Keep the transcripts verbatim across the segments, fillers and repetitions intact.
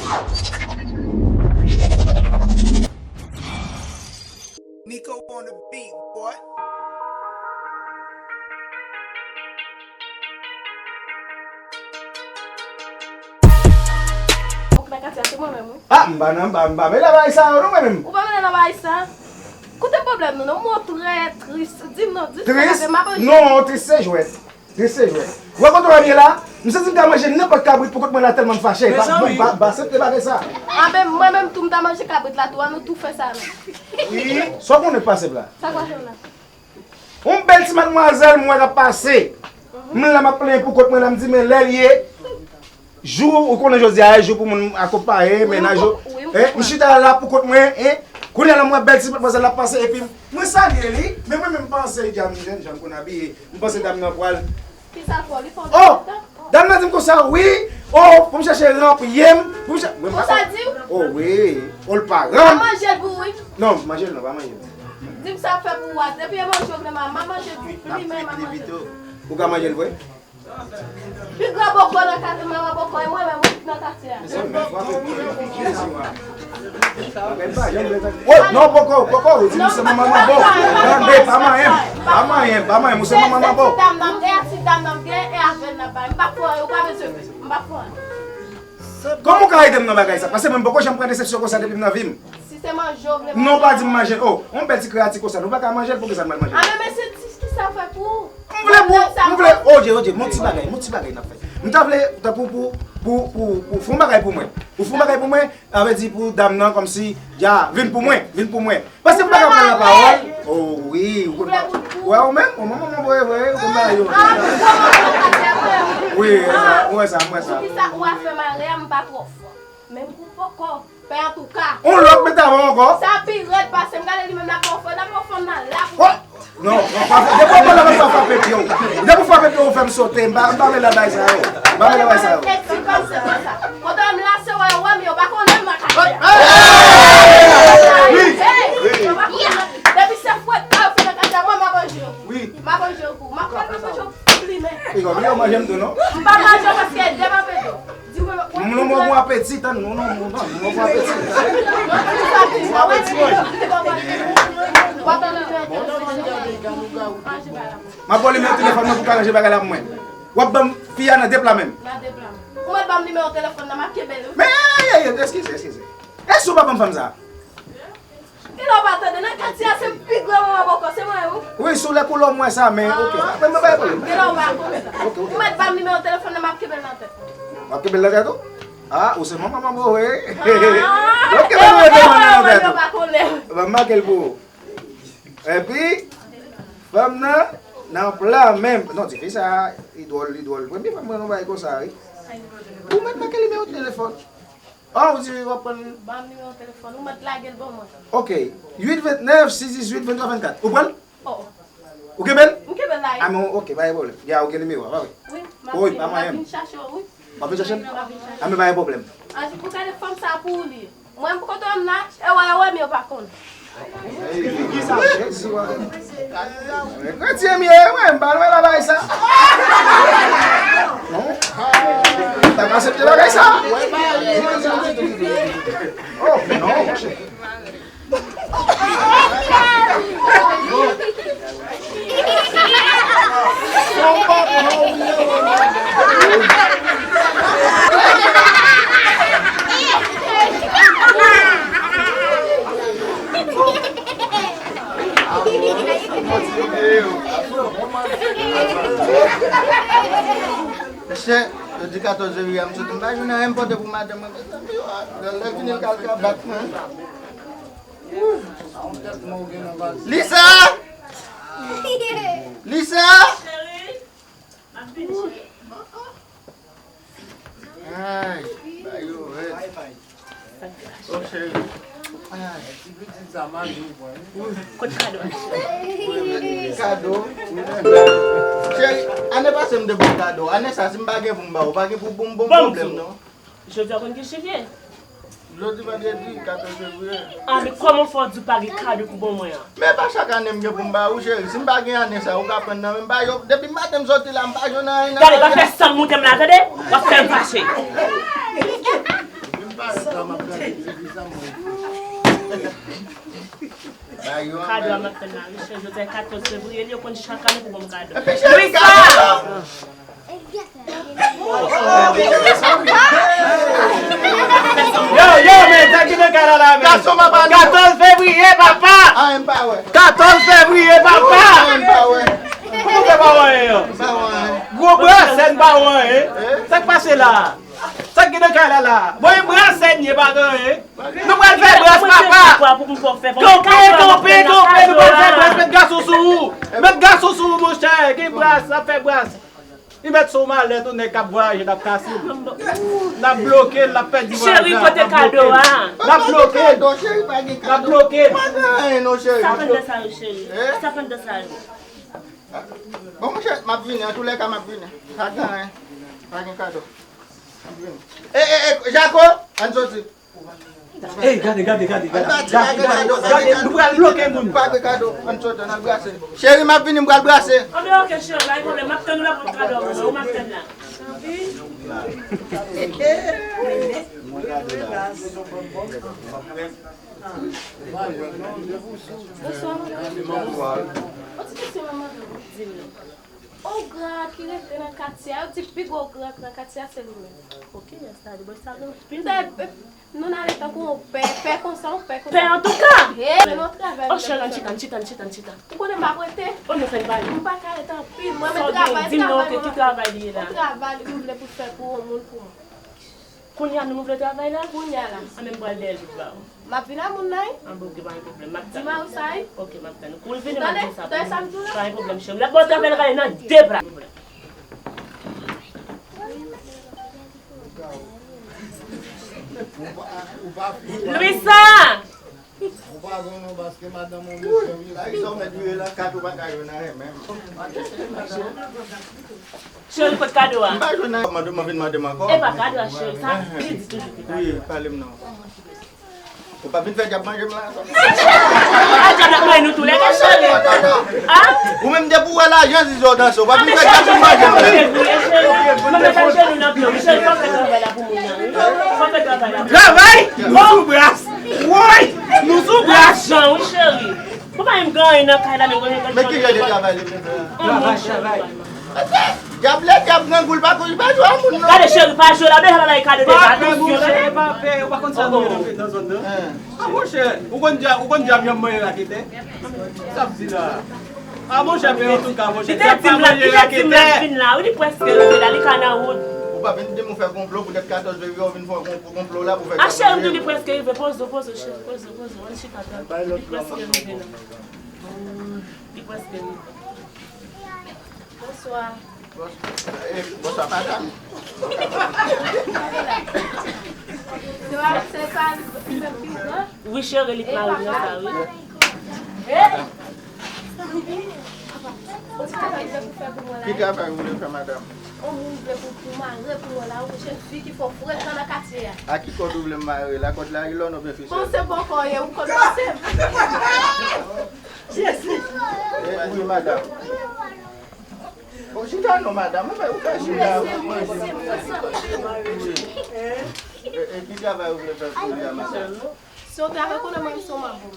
Nico on the beat, boy. Ou k nan katye a, se mwen menm, wi. Ah, m pa nan, m pa, m pa mele nan bagay sa yo, non, mwen menm. Ou pa mele nan bagay sa? Koute pwoblèm nou, non, m wè w trè tris. Di m non, di sa. Tris? Non, tris se jwèt. Tris se jwèt. Ou wè kote w ye la? M santi m ka manje nenpòt kabrit pou kont mwen la tèlman m fache. Pa, pa, pa aksepte bagay sa. Anben, mwen menm tou m ta manje kabrit la tou, an nou tou fè sa menm. Wi, sa w konnen k pase la? Sa k pase la? Yon bèl ti madmwazèl m wè k ap pase. M la m ap plenyen pou kont mwen la, m di men lè l ye. Jou, ou konnen jodi a, e jou pou moun akonpaye, mennaj yo. Wi, m konprann. M chita la pou kont mwen, en. Kounye a la m wè bèl ti madmwazèl la ap pase, epi mwen salye li, men mwen menm m panse, dam jèn jan m konn abiye, m panse dam nan pral. Kisa l fè w? Li fè w... Oh! Dam nan di m konsa, wi, oh, pou m chache ranpye m, pou m chache... Konsa di w? Oh, wi, oh, l pa ranpye. Pa manje l pou ou, wi. Non, manje l non, pa manje l. Di m sa ap fè pou ou a, depi e manje w vle, m a manje l pou li, men m a manje l. Ou ka manje l vre? Pi gran bòkò nan katye, manman bòkò, e mwen menm, wi, nan katye a. Oh, non, bòkò, bòkò, ou di m se manman manbo. Tande, pa manyen m, pa manyen m, pa manyen m, ou se manman manbo. E a ti dam nan, e a ti dam nan, gen, e avè l nan bay. M pa fè anyen, ou pa bezwen, m pa fè anyen. Kòman ou ka ede m nan bagay sa? Paske mwen, m poko janm pran desepsyon konsa depi m nan vi m. Si se manje w vle manje. Non, pa di m manje l. Oh, yon bèl ti kreyati konsa, nou pa ka manje l, poukisa n pral manje l? A, men, men se ti, kisa fè pou ou? M vle pou, m vle, oje, oje, mon ti bagay, mon ti bagay n ap fè. M ta vle, tankou pou, pou, pou, pou fè yon bagay pou mwen. Pou fè yon bagay pou mwen, sa vle di pou dam nan, kòmsi, ya, vin pou mwen, vin pou mwen. Paske m pa ka pran nan pawòl. Oh, wi, ou konn pa. Ou vle pou, pou... Wè, ou menm, ou manman, manman, vre, vre, ou konn bagay yo. Ah, ou konn bagay yo. Wi, mwen wè sa, mwen wè sa. Poukisa ou afè mare a, m pa twò fò. Menm pou poko. Pè antouka. On lòt met avan ankò. Sa pi rèd pase m, gade li menm l ap ofè, l ap ofè nan la pou... Oh! Non, non, pa fè, depi w pale, pa frape pye w. Depi w frape pye w, ou fè m sote, m pa, m pa mele bagay sa yo. M pa mele bagay sa yo. Eskize m, se konsa. Kote m la, se wè yo wè m, yo pa konnen m nan katye a. Hey! Hey! Yo pa konnen. Depi se fwèt pa yo fè nan katye a, mwen m ap manje yo. Wi. M ap manje yo pou. M ap pral manje yo pou plimen. Piga, yo manje m tou, non? M pa manje yo paske de m ap ede w. Di mwen, mwen... Non, non, mwen gon apeti, tann, non, non, non, non, mwen gon apeti. Gon apeti, mwen. M ap ba w nimewo telefòn mwen pou w ka ranje bagay la pou mwen. W ap ban m fi a nan de pla menm. Nan de pla menm. Ou mèt ban m nimewo telefòn nan, m ap kenbe l, wi. Men, ey, ey, ey, eskize, eskize. Èske w pa ban m fanm sa? Kilè w pa tande? Nan katye a, se pi gran manman bòkò, se mwen, wi. Wi, sou lè koulè w mwen sa, men, ok. Ah. Men, men, pa gen pwoblèm. Kilè w pa konnen sa? Ok, ok. Ou mèt ban m nimewo telefòn nan, m ap kenbe l nan tèt mwen. W ap kenbe l nan tèt ou? Ah, ou se manman manbo, wi. Ah. W ap kenbe nimewo telefòn nan nan tèt ou. Ban m make l pou ou. Epi, fanm nan, nan pla menm. Non, tifi sa, li dwòl, li dwòl. Premye fwa m wè yon bagay konsa, wi. Ou mèt make nimewo telefòn. Ah, ou di w ap pran... Ban m nimewo telefòn, ou mèt lage l ban mwen. Ok. Uit vennèf, sis dizuit, venntwa vennkat. Ou pran l? Oh. Ou kenbe l? M kenbe l la, wi. Ah, men, ok, pa gen pwoblèm. Ya, ou gen nimewo a, pa vre? Wi, m ap vin chache w, wi. W ap vin chache m? M ap vin chache w. Ah, men pa gen pwoblèm. Ah, ou gade fanm sa pou ou li ye. Mwen, pou kote m nan, e wè, e wè, men yo pa konn. Jezi, wa. Kretyen m ye, mwen, m pa lwen nan bagay sa. Non. M pa ka aksepte bagay sa. Oh, non, monchè. Mesye, yo di katòz fevriye a, m soti, m pa jwenn anyen m pote pou madanm mwen. Mezanmi, lè fini l ka, l ka bat mwen. Lisa! Lisa! Ay, ba yo rèd. Oh, cheri. Ay. Kot kado a? Kado? Cheri, ane pase m te ba w kado. Ane sa, si m pa gen pou m ba w, pa gen pou, pou m, pou m pwoblèm, non. Jodi a konn ki chif ye? Jodi vandredi, katòz fevriye. Ah, men kòman fè w di w pa gen kado pou ban mwen an? Men pa chak ane m gen pou m ba ou, cheri. Si m pa gen ane sa, ou ka pran nan men m. Pa yo, depi maten m soti la, m pa jwenn anyen nan... Gade, pa fè san moute m la, tande? W ap fè m fache. Kado a m ap tann la, wi, cheri. Jodi a katòz fevriye, li yo konn chak ane pou ban m kado. Epi cheri, Louisa! Kado! Yo, yo, men, sa ki nan kay la la, men? Gason papa, non. Katòz fevriye, papa! Ah, m pa wè. Katòz fevriye, papa! Ah, m pa wè. Kòman w fè pa wè anyen an? M pa wè anyen. Gwo brasè, n pa wè anyen. Eh? Sa k pase la? Sa k gen nan kay la la? Bon, e brasè n ye, pa gen anyen. Nou pral fè bras, papa! Kanpe, kanpe, kanpe, nou pral fè bras, met gason sou ou! Met gason sou ou, monchè! Gen bras, n ap fè bras! Li mèt se yon malè tou, nèg k ap vwayaje, n ap kase l. N ap bloke l, l ap pèdi vwayaj la. Cheri, kote kado a? N ap bloke l. N ap bloke l. Pa gen anyen non, cheri. Sa vann de sa yo, cheri. Eh? Sa vann de sa yo. Bon, monchè, m ap vini. Antoulèka, m ap vini. Pa gen anyen. Pa gen kado. M ap vini. E, e, e, Jako, ann soti. Ey, gade, gade, gade, gade. Ann pati, pa gen kado, pa gen kado. Nou pral bloke moun. Pa gen kado, ann soti, ann al brase. Cheri, m ap vini, m pral brase. Anben, oke, cheri, pa gen pwoblèm. M ap tann ou la pou kado a, ou m ap tann la. Bonswa, manman. Yon ti kesyon, manman. Di m non. Ogra ki rete nan katye a, yo di pi gwo ogra nan katye a se li menm. Ok, sa di bon sa gen anpil. Sa, e, nou n ale tankou yon pè, pè konsa, yon pè konsa. Pè antouka! He, nou travay. Oh, cheri, ann chita, ann chita, ann chita, ann chita. Ou konnen m ap rete. Oh, nou fè n pale. M pa ka rete anpil. Mwen, men travay, travay, mwen. Di m non, ok, ki travay li ye la? Yon travay, m vle pou fè pou yon moun pou mwen. Kounye a menm ou vle travay la? Kounye a la. Anben m pral dèyè l vin ba ou. M ap vin a moun nan, wi. Anben oke, pa gen pwoblèm. M ap tann ou. Di mari w sa, wi. Oke, m ap tann ou. Kou l vini, m ap di w sa pou li. Tande sa m di w la? Pa gen pwoblèm, cheri. L ap ba w travay la kay nan de bra. Louisa! Ou pa bon non, paske madanm ou mesye wi. Sa ki sa w mèt vire la, kat ou pa ka jwenn anyen menm. Cheri, kot kado a? M pa jwenn anyen. Mande m, vin mande m ankò. E pa kado a, cheri, sa li di toujou ki kado a. Wi, pale m non. Ou pa vin fè dyab manje m la. A dyab la manje nou tou lè de, cheri. A? Ou menm depi w wè lajan, zizo danse. Ou pa vin fè dyab vin manje m la. Mwen mèt al jenou nan pye w, cheri, fò fè travay la pou moun nan, wi. Fò fè travay la. Travay? Nou sou bras. Woy! Nou sou bras! Lajan, wi, cheri. Ou pa menm gen anyen nan kay la, men ou gen. Men ki jan de travay li vle fè a? Travay, travay. Dyab lè dyab grangou, li pa kou, li pa jwe a moun non. Gade cheri, pa jwe la, deja bagay kado deja. Pa pè, monchè, pa pè, ou pa konn sa nou ye nan zòn nan. A monchè, ou konn dyab, ou konn dyab yon mwen raketè? Sa ap di la. A monchè, men antouka, monchè, dyab pa manje raketè. Li te di m l ap vin la, wi, li prèske rive la, li ka nan wout. Ou pa vin di m ou fè konplo poutèt katòz fevriye, ou vin fè konplo la pou fè katòz fevriye. A cheri, m di w li prèske rive, poze w, poze w, cheri, poze w, poze w, ann chita trankil. Li prèske rive la. Li prèske rive. Bonswa. Bons-, eh, bonswa, madanm. Se pa, se pa li menm ki gran? Wi, cheri, li k mari m nan sa, wi. Ki travay ou vle fè, madanm? On moun vle pou, pou mare pou mwen la, yon jèn fi ki fè frekan nan katye a. A ki kòd ou vle m mare la? Kòd layilòn oubyen fisèl? Bon, se bòkò ye, ou konn panse m. Jezi! Eh, wi, madanm. Bon, chita non, madanm. Ou fè, ou fè chita. Wi. E, e ki travay ou vle fè pou li a, madanm? Se yon travay konnen mwen, m se yon manbo.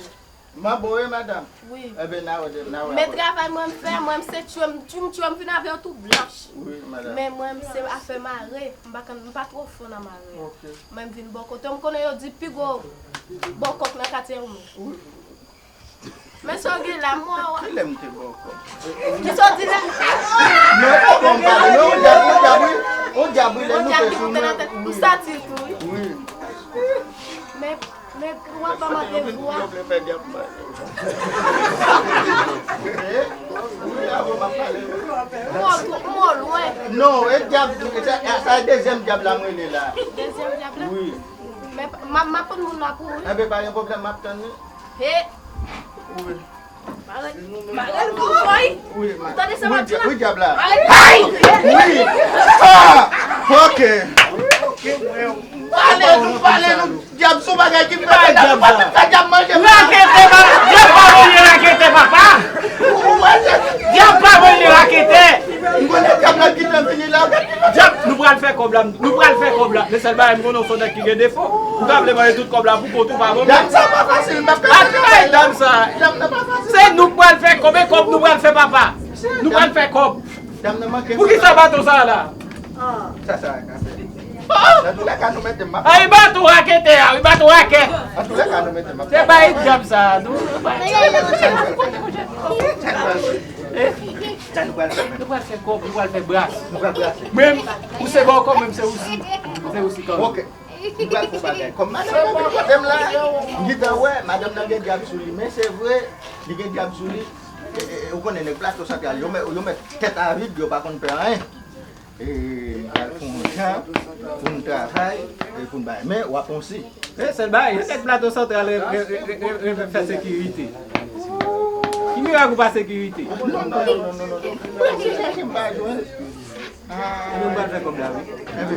Manbo, wi, madanm. Wi. Enben, n a wè, n a wè apre. Men travay mwen m fè, mwen m se tchwe m, tchwe m, tchwe m vin avè yo tou blanch. Wi, madanm. Men mwen m se afè mare, m pa konn, m pa twò fò nan mare. Ok. Mwen m vin bò kote w, m konnen yo di pi gwo bò kòk nan katye w menm. Wi. Men sa w gen la, mwen wè. Kilè m te bò kòk? Kisa w di la? Non, e pa bon m pale, non, yon dyab, yon dyab, wi. Yon dyab, wi, lè nou fè sou mwen. Ou sati tou, wi. Wi. Men, men, w ap ba m andevo a. Yo vle fè dyab manje. Eh? Wi, la, bon, m ap pale. Mwen, mwen lwen. Non, e dyab, sa, sa e dezyèm dyab la mwen rele la. Dezyèm dyab la? Wi. Men, m ap, m ap pran moun la pou ou, wi. Enben, pa gen pwoblèm, m ap tann li. He! Wi. Mare l pou mwen. Wi, ma-, ou tande sa m ap di la? Wi, dyab la. Mare l. Ay! Wi! Ah! Ok. Pale nou, pale nou. Dyab se yon bagay ki fè dyab, ou pa vin fè dyab manje m. Rakete, pa, dyab pa manje rakete, papa. Ou wè, dyab pa manje rakete. M konnen dyab la kite m vini la. Dyab, nou Al fè kòb la, nou pral fè kòb la. Men sèl bagay, m konnen w se yon nèg ki gen defo. Ou ka vle manje tout kòb la pou kont ou, pa bon. Dam sa pa fasil, m ap ka bay dam sa. Dam nan pa fasil. Se nou k pral fè kòb, e kòb nou pral fè, papa. Nou pral fè kòb. Dam nan manke. Poukisa bato sa la? Sa, sa ka fè. Nan tou lè ka, nou mete m ap. Ay, bato raketè a, wi, bato rakèt. Nan tou lè ka, nou mete m ap. Se bay dam sa, nou. Sa nou pral fè menm? Nou pral fè kòb, nou pral fè bras. Nou pral brase. Mwen, ou se bòkò, mwen se osi. Se osi kòb. Ok. M pral fè bagay. Kòm madanm nan vin kote m la, m gentan wè, madanm nan gen dyab sou li. Men se vre, li gen dyab sou li. E, e, e, ou konnen nèg Plato Santral, yo mèt, yo mèt tèt a vid, yo pa konn pè anyen. E, m pral fè yon jan pou n travay, e pou n bay. Men, w ap yon si. Men sèl bagay, nèg Plato Santral re-, re-, re-, re-, re-, re-, fè sekirite. Ki mirak ou pa sekirite? Non, non, non, non, non, non. Mwen ki chèche m pa jwenn. E nou pral fè kòb la, wi.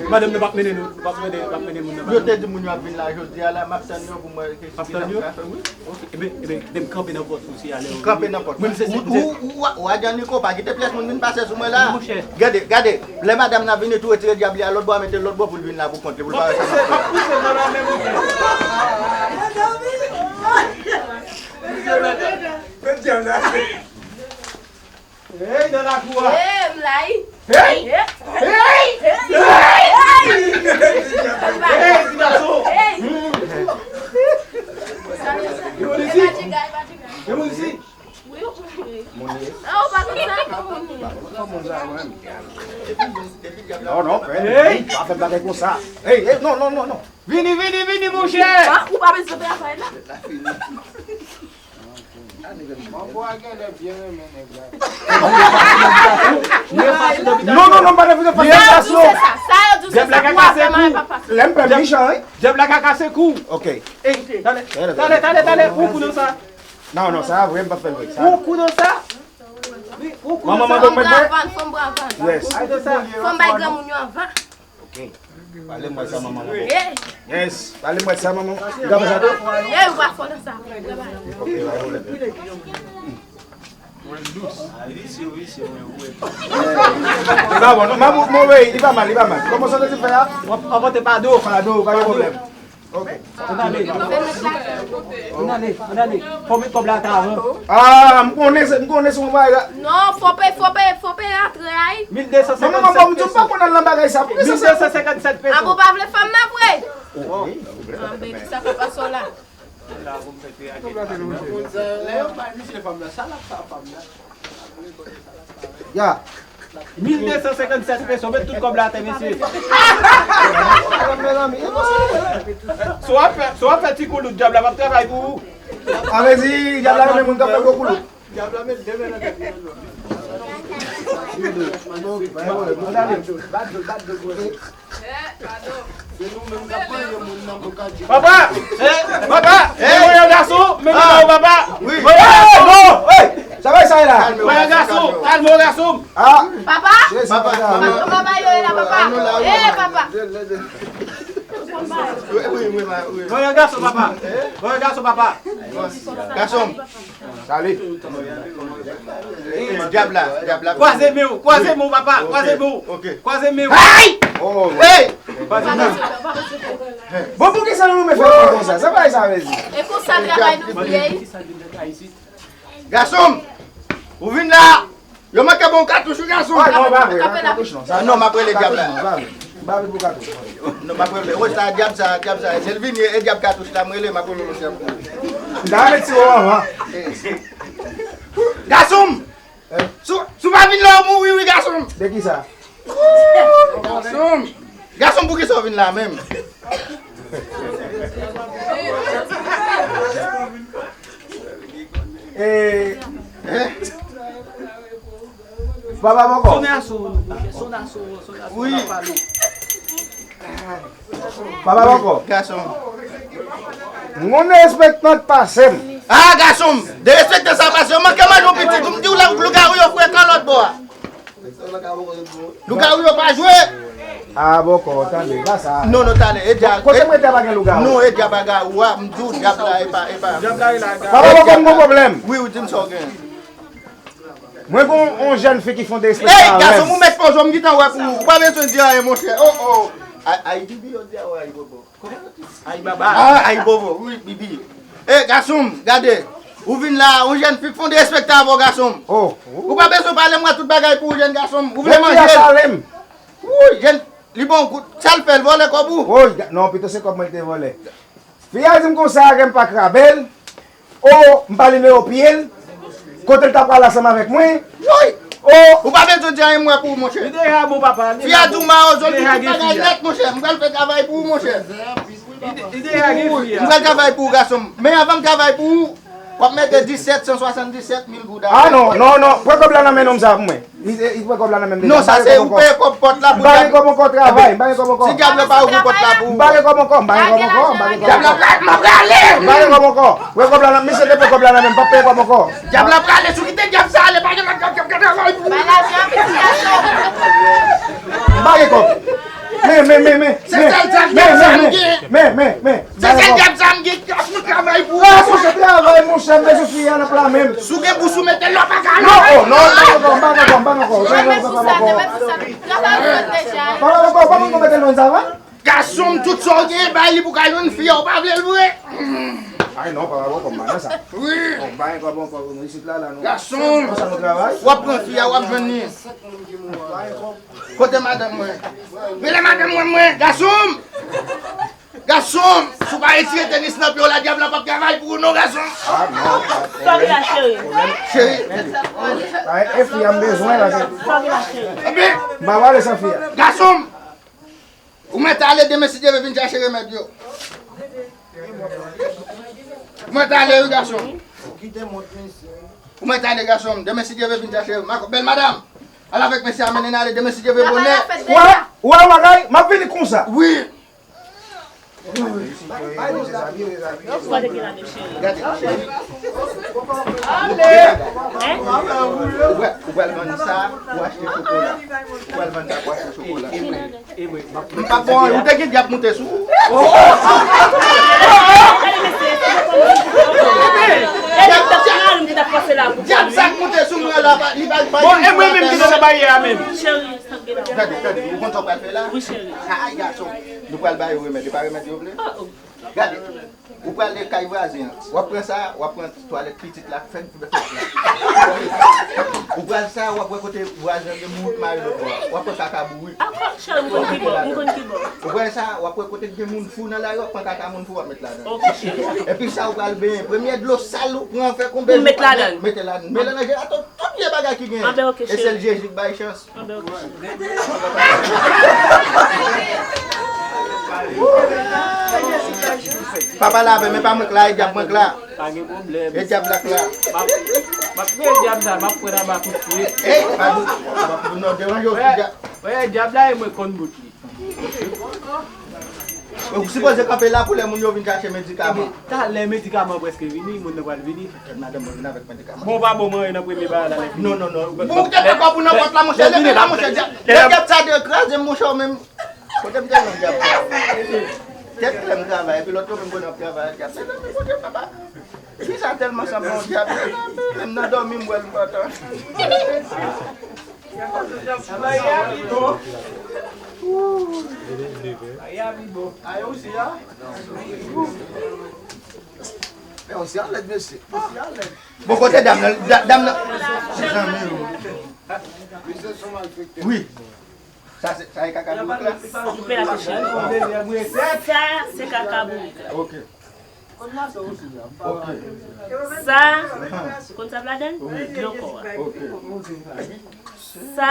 Madanm nan p ap mennen nou, p ap mennen, p ap mennen moun nan. Yo te di moun yo ap vin la jodi a la, m ap tann yo pou m wè ki sa m ka fè, wi. Ok, eben, eben, kite m kanpe nan pòt ou si ale. Kanpe nan pòt. Mwen, m se, se, ou, ou, ou, ou, Adjaniko, pa kite pyès moun vin pase sou mwen la. Monchè. Gade, gade, lè madanm nan vini tou retire dyab li a lòt bò, mete l lòt bò pou l vin la pou kont li, pou l pa wè sa m ap fè. M ap pouse nan la menm, monchè. Hey, nan lakou a. Hey, m la, wi. Hey! Hey! Hey! Hey! Hey, ti gason! Hey! Hmm. Gen moun isi? Gen moun isi? Moun ye? Ah, ou pa konn sa? Non, non, frè, pa fè bagay konsa. Hey, hey, non, non, non, non. Vini, vini, vini, monchè! Ah, ou pa bezwen travay la. Manbo a genlè byen renmen nèg la. Non, non, non, pa nan fas nan fas yo. Dyab la ka kase kou. Lè m pè mechan, wi. Dyab la ka kase kou. Ok. Ey, tande, tande, tande, tande, ou kou nan sa. Non, non, sa vre, m pa fè l vre. Ou kou nan sa. Wi, ou kou nan sa. Manman, manman, manman. Fò m bravan, fò m bravan. Yes. Fò m bay granmoun yo anvan. Ok. Pale m wè sa, manman, manman. Yes. Pale m wè sa, manman. Ou ka fè sa tou? Ey, ou pa fò nan sa. Ok, pa gen pwoblèm. Li pa bon, non, manman, move, li pa mal, li pa mal. Kòman sa te fè a? W ap, w ap pote pado. Pado, pa gen pwoblèm. Ok. Ann ale. Ann ale, ann ale. Fò met kòb la ata avan. Ah, m konnen se, m konnen se yon bagay la. Non, fò peye, fò peye, fò peye antre a, wi. Mil de san senkannsenk peso. Manman, manman, m di w pa konn al nan bagay sa. Poukisa sa? Mil de san senkannsenk peso. Ah, bon, pa vle fanm nan vre? Oh, wi, wi. Ah, men ki sa k ap pase w la? Lè yo bay misye fanm nan, sa l ap fè fanm nan? Ya. Mil de san senkannsenk peso, met tout kòb la atè, mesye. Si w ap fè, si w ap fè ti koulout, dyab la p ap travay pou ou. Sa vle di, dyab la renmen moun k ap fè gwo koulout. Dyab la met de men nan tèt li. Papa! Eh, papa! Eh, voye gason, men nou la, papa! Wi. Voye gason! Non! Hey! Sa va, sa la? Voye gason! Kalme w, gason! Ah! Papa! Papa, papa, papa, yo la, papa! Eh, papa! Wi, wi, wi, wi. Voye gason, papa! Voye gason, papa! Gason! Sale. Eh, dyab la, dyab la. Kwaze men w, kwaze men w, papa, kwaze men w. Ok. Kwaze men w. Ay! Oh. Hey! Kwaze men w. Bon, poukisa nou renmen fè kòb konsa? Sa pa sa vle di. E konsa travay nou ye. Gason, ou vin la. Yo manke bon katouch, wi, gason. Ah, non, pa vre, pa katouch, non. Sa non, m ap rele dyab la. Katouch, non, pa vre. M pa vle pou katouch. Non, m ap rele. Wè sa, dyab sa, dyab sa. Lè l vini, e dyab katouch la, m rele, m ap rele yon dyab. M ta met si w anvan. Gason! Si w, si w pa vin la, w mouri, wi, gason! De ki sa? Gason! Gason, poukisa w vin la menm? Eh, papa Bòkò. Sonnen asou, sonnen asou, sonnen asou, wi. Papa Bòkò. Gason. M gon derespektan k pase m. Ah, gason m. Derespektan sa pase. Yo manke manje yon pitit. M di w la, lougawou yo frekan lòt bò a. Lougawou yo pa jwe. Ah, Bòkò, tande, pa sa. Non, non, tande. E dja, kote m rete a pa gen lougawou? Non, e dja pa gawou a. M di w, dyab la, e pa, e pa. Papa Bòkò, m gon pwoblèm. Wi, wi, di m sa w gen. Mwen gon yon jèn fi ki fè yon derespektan avè m. Ey, gason, ou met poz ou, m gentan wè pou ou. Ou pa bezwen di anyen, monchè. Oh, oh. A- Ayiti, yo di a wè, Ayibobo. Kòman yo di? Ayibaba. Ah, Ayibobo, wi, Bibi. Ey, gason, gade. Ou vin la, yon jèn fi k fè yon derespektan avè w, gason. Oh. Ou pa bezwen pale m, wè tout bagay pou ou, jèn gason. Ou vle manje l. Wouy, jèn, li bon gout. Sa l fè, l vòlè kòb ou? Woy, ga- non, pito se kòb mwen li te vòlè. Fi a di m konsa, ke m pa krabe l. O, m pa limen o pye l. Kote l ta pral ansanm avèk mwen? Woy! O! Ou pa bezwen di anyen, m wè pou ou, monchè. Li deja bon, papa. Fi a di w mawozo, li di tout bagay nèt, monchè. M pral fè travay pou ou, monchè. Li de- li deja gen fi a. M pral travay pou ou, gason m. Men anvan m travay pou ou, w ap mete disèt san swasanndisèt mil gouda. Ah, non, non, non. Pran kòb la nan men nonm sa pou mwen. Li, li pran kòb la nan men m deja. Non, sa se ou peye kòb pòt la pou. M pa gen kòb ankò, travay, m pa gen kòb ankò. Si dyab la pa ouvri pòt la pou ou. M pa gen kòb ankò, m pa gen kòb ankò, m pa gen kòb ankò. Dyab la pa, m ap rale. M pa gen kòb ankò. Pran kòb la nan, misye te pran kòb la nan men m, m p ap peye kòb ankò. Dyab la prale, si w kite dyab sa ale, pa gen lòt dyab k ap ka travay pou ou. Bay lajan, pitit gason. M pa gen kòb. Men, men, men, men. Se sèl dyab sa m gen. Men, men, men, men. Se sèl dyab sa m gen k ap travay pou ou. Ah, monchè, travay, monchè, m bezwen fi a nan pla men m. Si w gen bous ou mete lòt pa ka. Non, oh, non, m pa gen kòb, m pa gen kòb, m pa gen kòb. Travay pou sa, travay pou sa. Travay pou sa deja. Pa gen kòb, pa gen kòb, mete lòn sa va. Gason m, tout sa w gen, bay li pou ka jwenn fi a, ou pa vle l vre. Ay non, pa gen kòb, m pa nan sa. Wi. Bon, m pa gen kòb ankò, nou isit la, la, nou. Gason m. Konsa nou travay. W ap pran fi a, w ap jwenn li. Kote madanm mwen? Rele madanm mwen, mwen, gason m! Gason m! Si w pa retire tenis nan pye w la, dyab la p ap travay pou ou non, gason m! Ah, non, pa gen pwoblèm. Cheri. Cheri. E fi a m bezwen la, cheri. M pa pale san fi a. Gason m! Ou mèt ale, demen si Dye vle vin chache remèd yo. Ou mèt ale wi, gason m. Ou mèt ale, gason m. Demen si Dye vle vin chache remèd. Bèl madanm, al avèk mesye a, mennen n ale, demen si Dye vle bonè. Ou wè, ou wè bagay, m ap vini konsa. Wi. Gade, cheri. Ou pral vann sa pou achte chokola. Ou pral vann sa pou achte chokola. M pa bon, ou te gen dyab moute sou ou. Dyab sa k moute sou mwen la, li pa, li pa. Bon, e mwen menm ki te nan baryè a menm. Gade, gade, ou konn sa w pral fè la? Wi, cheri. Ay, gason. Nou pral ba yo remèd, e pa remèd yo vle? Gade. Ou pral de kay vwazen an. W ap pran sa, w ap pran twalèt pitit la, fè fè. Ou pral sa, w ap wè kote vwazen an gen bourik mare lòt bò a. W ap pran kaka bourik. Ankò, cheri, m konn ki bò, m konn ki bò. Ou pral sa, w ap wè kote gen moun fou nan lari, w ap pran kaka moun fou, w ap met ladan. Ok, cheri. Epi sa, ou pral benyen. Premye dlo sal ou pran, fè konbe. Ou met ladan. Mete ladan. Melanje a tout, tout vye bagay ki genyen. Anben, ok, cheri. E sèl Jezi k bay chans. Papa lave men, pa mwen k la, e dyab mwen k la. Pa gen pwoblèm. E dyab la k la. M ap, m ap rele dyab sa, m ap pran anba kout pye. Ey, pa di, pa di, non, deranje w, dyab. Wè, dyab la e mwen konn bout li. Ou sipoze kanpe la pou lè moun yo vin chache medikaman. Talè medikaman prèske vini, moun nan pral vini. Madanm mwen vin avèk medikaman. Bon, pa bon mwen nan premye bagay la. Non, non, non. Bon, ou te fè kòb ou nan vant la, monchè. Leve la, monchè. Dyab sa te kraze m, monchè, ou menm. Kote m te nan dyab sa? Tèt klè m travay, epi lòt yo menm kote ap travay, dyab sa. Kote papa? Fi sa tèlman sanble yon dyab. Menm nan dòmi m wè l, m kontan. Bon, kote dam nan? Da- Dam nan. Wi. Sa se, sa e kaka bourik la? Koupe la, cheri. Sa se kaka bourik la. Ok. Ok. Sa, ou konn sa k ladan l? Wi. Dlo kò a. Ok. Sa.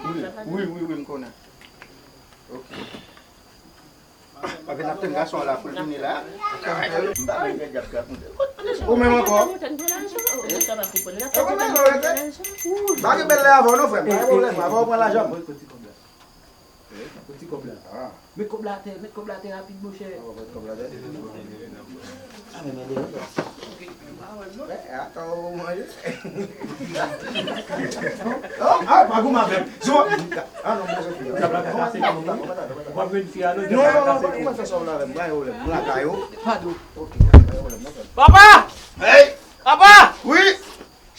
Wi, wi, wi, wi, m konnen. Ok. Papi, n ap tann gason an la pou l vini la. M pa vle gen dyab k ap moute. Ou menm ankò? Pa gen bèl lè avè w non, frè m. Pa gen pwoblèm. Avè w pran lajan m. Ti kòb la. Met kòb la atè, met kòb la atè rapid, monchè. Ah, men, men, men. Wè, atò, ou manje. Oh, ah, pa goumen avè m. Zo. Ah, non, mwen soti. Ou pa vle fi a, non? Non, non, non, pa goumen fè sa w la avè m. Mwen, yo, mwen lakay ou. Padon. Ok, mwen, yo, mwen. Papa! Hey! Papa! Wi!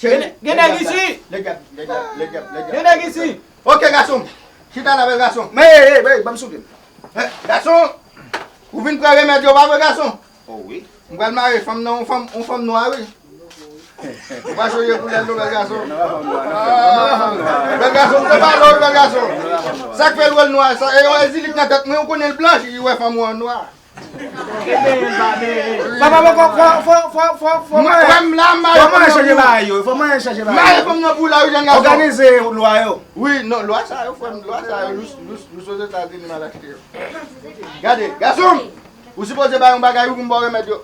Gen nèg isi! Gen nèg isi! Ok, gason m. Chita la, bèl gason. Men, hey, hey, hey, ban m soulye m. Eh, gason, ou vin pran remèd yo, pa vre, gason? Oh wi. M pral mare fanm nan, yon fanm, yon fanm nwa, wi. Ou pa chanje koulè l non, bèl gason. Ah, bèl gason, m te pale w, bèl gason. Sa k fè l wè l nwa, sa, e yon ezilik nan tèt mwen, ou konnen l blanch, li wè fanm ou an nwa. Papa, papa, fò, fò, fò, fò, fò, fò, mwen, mwen, m la, m mare fanm nan pou ou. Fò mwen chanje bagay yo, fò mwen chanje bagay yo. Mare fanm nan pou ou la, wi, jèn gason. Òganize lwa yo. Wi, non, lwa sa yo, frè m, lwa sa yo, nou, nou, nou Ozetazini m al achte yo. Gade, gason m, ou sipoze bay yon bagay, wi, pou m ba w remèd yo.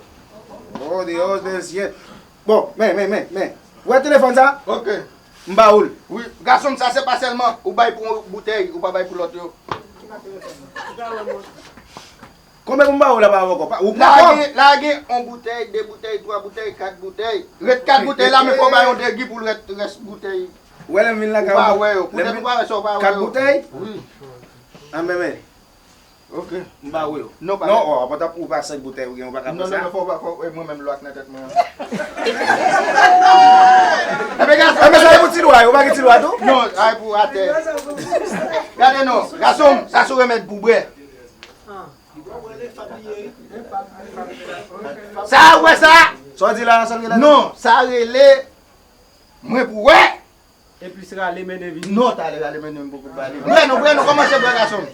Oh, Dios del cielo. Bon, men, men, men, men. Ou wè telefòn sa? Ok. M ba ou l. Wi, gason m, sa se pa sèlman ou bay pou yon boutèy, ou pa bay pou lòt yo. Konbyen pou m ba ou la, papa Bòkò? Pa, ou pran kòb. La gen, la gen yon boutèy, de boutèy, twa boutèy, kat boutèy. Ret kat boutèy la, men fò w bay yon degi pou l ret, rès boutèy. Ou wè lè m vin lakay ou, ou pa wè yo. Poutèt ou pa wè sa, ou pa wè yo. Kat boutèy? Wi. An, men, men. Ok. M ba ou yo. Non, pa. Non, oh, apatap ou pa senk boutèy ou gen, ou pa ka pran sa. Non, non, non, fò, fò, fò, e mwen menm lwa k nan tèt mwen an. Enben, gason. Enben, sa e pou ti lwa yo, ou pa gen ti lwa tou? Non, ay pou atè. Gade non, gason m, sa sou remèd pou bwè. Sa, ou wè sa? Sa w di la, sa l rele? Non, sa rele mwen pou wè. E plis rale mennen vini. Non, talè rale mennen vini poko pale. Bwè non, bwè non, kòmanse bwè gason m.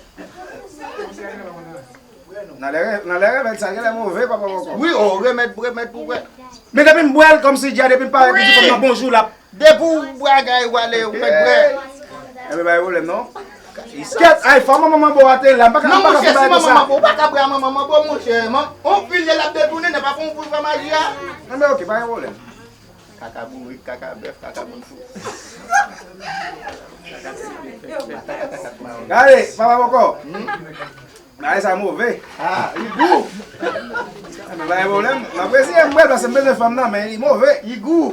Nan lè, nan lè remèd sa genlè move, papa Bòkò. Wi, o, remèd, remèd pou bwè. Men depi m bwè l, kòmsi dja depi m parèt, li di fanm nan bonjou, l ap. Depi w bwè bagay, w ale, ou mèt bwè. Enben, pa gen pwoblèm non. Kèt, ay, fò manman manbo a te la, m pa ka, m pa ka fè bagay konsa. Non, monchè, si manman manbo, ou pa ka bwè a manman manbo, monchè. On pil lè l ap detounen, nan pa fè on pil fè maji a. Enben, ok, pa gen pwoblèm. Kaka bourik, kaka bèf, kaka moun fou. Gade, papa Bòkò. Hmm? Bagay sa move. Ah, li gou. Enben, pa gen pwoblèm. M apresye m bwè l paske m bezwen fanm nan, men li move. Li gou.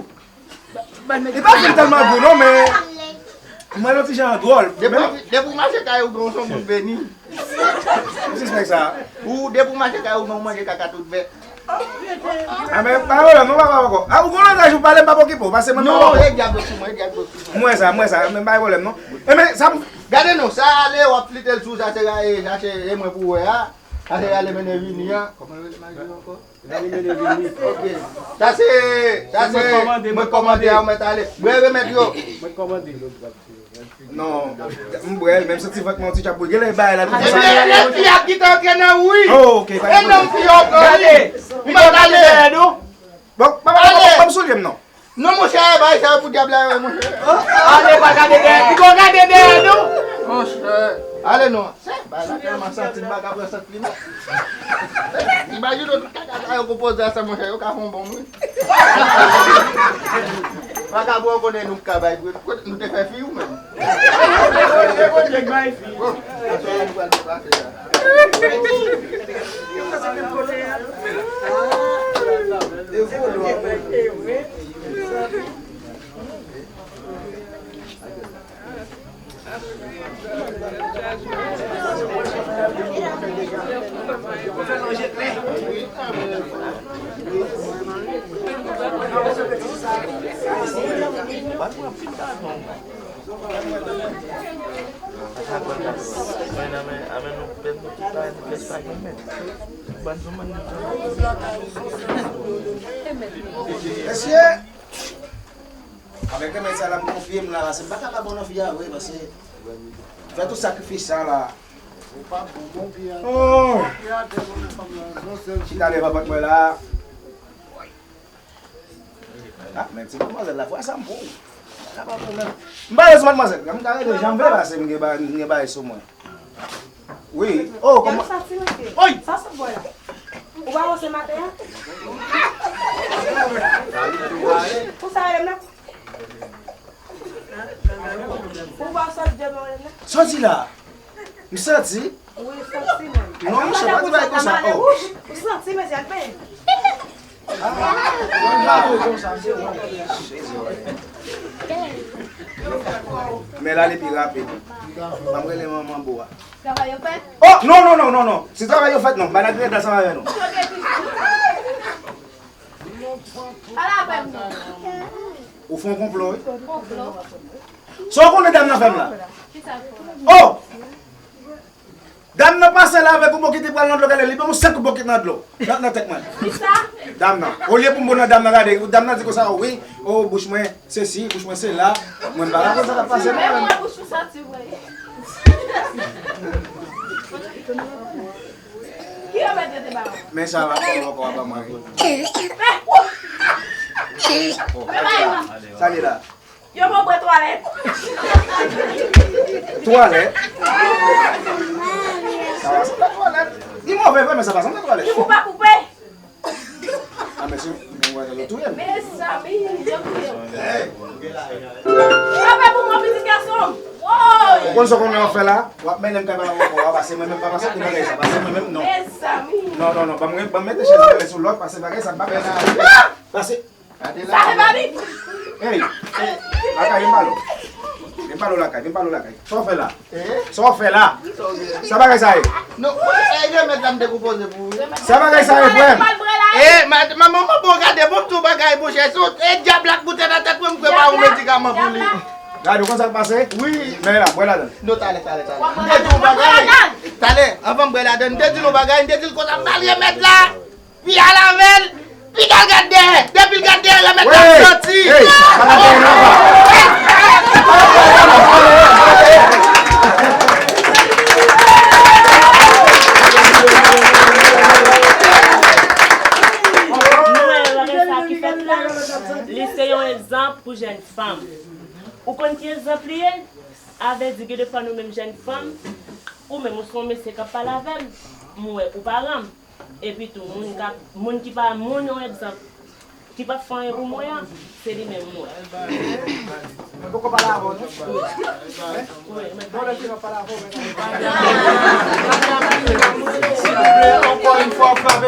Li pa fin tèlman gou non, men mwen yon ti jan dwòl. Depi, depi w mache kay ou, ou se yon moun beni. Ou sispèk sa? Ou depi w mache kay ou, ou manje kaka tout vè. A, men, pa gen pwoblèm, non, papa Bòkò. A, ou gon langaj ou pale, m p ap okipe w, pase mwen pa. Non, e dyab yo sou mwen, e dyab yo sou mwen. M wè sa, m wè sa, men pa gen pwoblèm, non. E men, sa m. Gade non, sa ale, w ap flite l sou, sa se, e, sa se, e mwen pou wè a. Sa se rale mennen vini a. Kòman yo rele maji ankò? Rale mennen vini. Ok. Sa se, sa se, mwen kòmande a, ou mèt ale. Bwè remèd yo. Mwen kòmande. Non, m bwè l, men m santi vant mwen yon ti djab bouyi. Genlè bagay la, li konsa. Ebyen, e fi a ki te antre nan ou wi. Oh, ok, pa gen pwoblèm. E non fi yo pran li. Gade, li pa gade dèyè nou. Bon, papa, papa, ban m soulye m non. Non, monchè, bagay sa yo pou dyab la yo, monchè. Ale, pa gade dèyè. Li gon gade dèyè nou. Monchè, ale non. Bagay la tèlman santi, m pa ka pran sant li non. Imajine w tout kaka sa yo konpoze ansanm, monchè, yo ka fè yon bonm wi. Vakabon, konnen nou ka bay vre. Kote nou te fè fi ou menm? Bon, aswè a nou pral depase sa. Mesye! Avèk remèd sa la m konfye m la, paske m pa ka pa bon nan fi a vre, paske fè tout sakrifis sa la. Oh! Chita devan pòt mwen la. Ah, men ti manmzèl la, fwa sa m pou ou. Pa ka pa bon menm. M pa rele sou manmzèl, m ka rele jan m vle, paske m gen ba-, m gen bagay sou mwen. Wi. Oh, kòman? Gade sa ti mesye. Oy! Sa sot bò la. Ou pa wè se maten an? Pou sa rele m nan? Ou pa sot devan rele m nan? Soti la. M santi. Wi, soti menm. Non, monchè, pa di bagay konsa. Oh. Ou santi mesye al penyen. Men l ale pi rapid. M ap rele manman bo a. Travay yo fèt? Oh, non, non, non, non, non. Si travay yo fèt, non. Bagay la trè dan sa avè nou. Pale avè m non. Ou fè yon konplo, wi. Sa w konnen dam nan fè m la? Oh! Dam nan pase la avèk yon bokit, li pral nan dlo, gade, li ban m senk kout bokit nan dlo. Nan, nan tèt mwen. Dam nan. Olye pou m bon nan dam nan, gade, dam nan di konsa, wi, oh, bouch mwen, sesi, bouch mwen, sela. Mwen m pa ka konn sa k ap pase, non. Men sa va fè ankò a pa mwen. Sa li la. Yo mwen bwè twalèt. Twalèt? Sa va sanble twalèt. Li move vre, men sa va sanble twalèt. Li pou pa koupe. Ah, mesye, mwen wè yo touye m. Mezanmi, yo touye m. Papa pou mwen, pitit gason m. Woy! Ou konn sa w konnen w ap fè la? W ap mennen m kay papa ankò, w ap pase mwen menm, pa pase ki bagay sa, pase mwen menm, non. Mezanmi. Non, non, non, ban m, ban m mete chèz mwen sou lòt, pase bagay sa, m pa pase. Pase. Sa se pa li. Ey, lakay, vin pale w. Vin pale w lakay, vin pale w lakay. Sa w fè la? Sa w fè la? Sa bagay sa ye? Non, e remèd la m te konpoze pou ou. Sa bagay sa ye, frè m? E, ma- manman, manman, bon, gade, bon, tou bagay, monchè. Se yon, e dyab la k moute nan tèt mwen, m kwè pa yon medikaman pou li. Gade, ou konn sa k pase? Wi. Men la, bwè ladan. Non, talè, talè, talè. M te di yon bagay. Talè, anvan m bwè ladan, m te di yon bagay, m te di l konsa, m ba l remèd la. Pi al avè l, pi al gad dèyè. Depi l gad dèyè, remèd la ap soti. Hey, pa gad dèyè non, pa. Nou wè bagay sa ki fèt la, li se yon egzanp pou jèn fanm. Ou konn ki egzanp li ye? Avèdi gen de fwa nou menm jèn fanm, ou menm ou se yon mesye k ap pale avè m, m wè ou paran m. Epi tou, moun k ap, moun ki pa, moun yon egzanp, ki p ap fè anyen pou mwen an, se li menm m wè. Mwen poko pale avè w, non? Wi, men pa gen. Silvouplè, ankò yon fwa, frè